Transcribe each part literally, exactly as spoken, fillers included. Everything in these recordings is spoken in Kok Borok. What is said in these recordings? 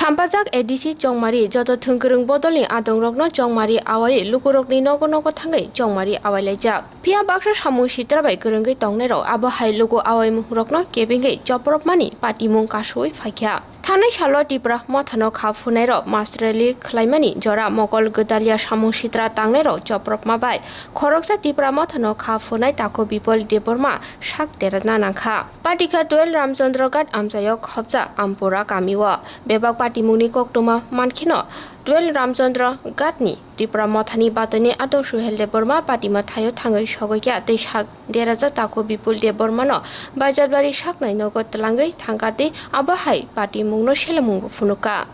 Ampajak A D C Chongmari joto thwngkwrwng bodolni adongrokno Chongmari awaiwi lukurokni nogo nogo thangwi Chongmari awailaijak. Phiya baksa samung sitra bai kwrwngwi tongnairok abo hai luku awaimungrokno kebengwi chopropmani patimung kasui phaikha. Thanai salo Tipra Mothano kha phunairok master rally khlaimani jora mokol gwdalia samung sitra tangnairok chopropma bai khoroksa Tipra Mothano kha phunai Taku Bipul Debbarma sak derana nangkha. Patikha twelve Ramchandra Ghat amchaio khopjak Ampura kamio. Bebak patimungni koktwma mankheno twelve Ramchandra Ghatni Tipra Mothani batani adong Suhel Debbarma patima thaio thangwi sogwi kha tei sak derajak Taku Bipul Debbarmano Baijalbari saknai nogo twlangwi thangkha tei abo hai patimungno selemungbo phunukha.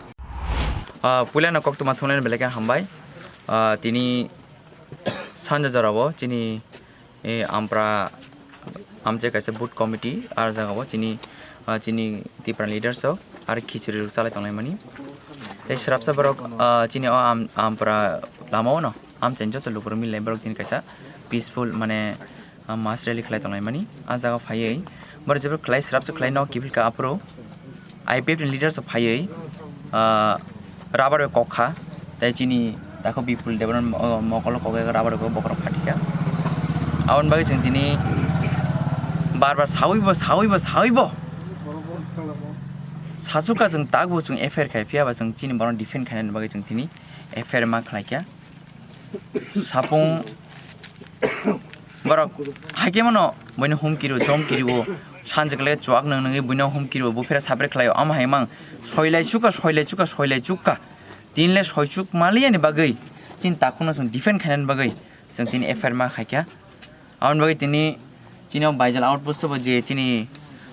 Ah, puilano koktwma thumlaina belai khe hambai. Ah, tini sanja jorao chini, eh, Ampra amchai kaisa booth committee, ah jagao chini, ah, chini Tipra leaders rok aro khichuri rok chalai tonglaimani. Tei swrapsa borok, ah, chini o Am-, Ampra lamao no amchaini joto lukurok milai borok tini kaisa peaceful mane, ah, mass rally khlai tonglaimani. Ah jaga phaiwi borok jebra khlai swrapsa khlai no kiphilka aphuru I P F ni leaders rok phaiwi, ah, rubber bai kok kha, tei chini Taku Bipul Debbarma, oh, mokolo kok bai rubber bai bokhorok phatikha. Aboni bagwi chwng tini bar bar sawibo, sawibo, sawibo sachukha chwng takbo chwng F I R khai, phiyaba chwng chini borok defend khainani bagwi chwng tini F I R ma khlaikha. Sapung borok haikhe mano buino humkiro, jomkiro, sanjwk le chuak nung nungwi buino humkiro, buphira sabre khlaio, omo hai mang soilai chukha, soilai chukha, soilai chukha. Tinle soichuk maliyani bagwi chini takhukno chwng defend khainani bagwi chwng tini F I R ma khaikha. Aboni bagwi tini chini o Baijal outpost o bo je chini,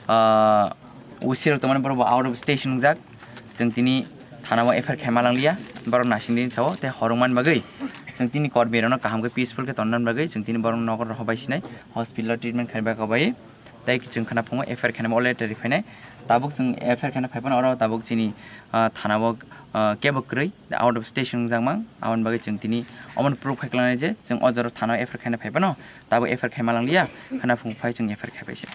ah, O C rok tongmani borok bo out of station wngjak. Chwng tini thana o F I R khaima langliya, borok naising din sao tei horwngmani bagwi chwng tini kormi rokno kaham khe peaceful khe tonnani bagwi chwng tini borok nogo rohor bai sinai hospital o treatment khaina bagwi bai tei chwng khna phungo F I R khaina already phainai. Tabuk chwng F I R khaina phai phano oro tabuk chini, ah, thana o, ah, kebo kwrwi out of station wngjak mang. Aboni bagwi chwng tini omono proof khai klangnai je chwng o jora thana o F I R khaina phai phano tabuk F I R khaima langliya, khna phung phai chwng F I R khai pai se.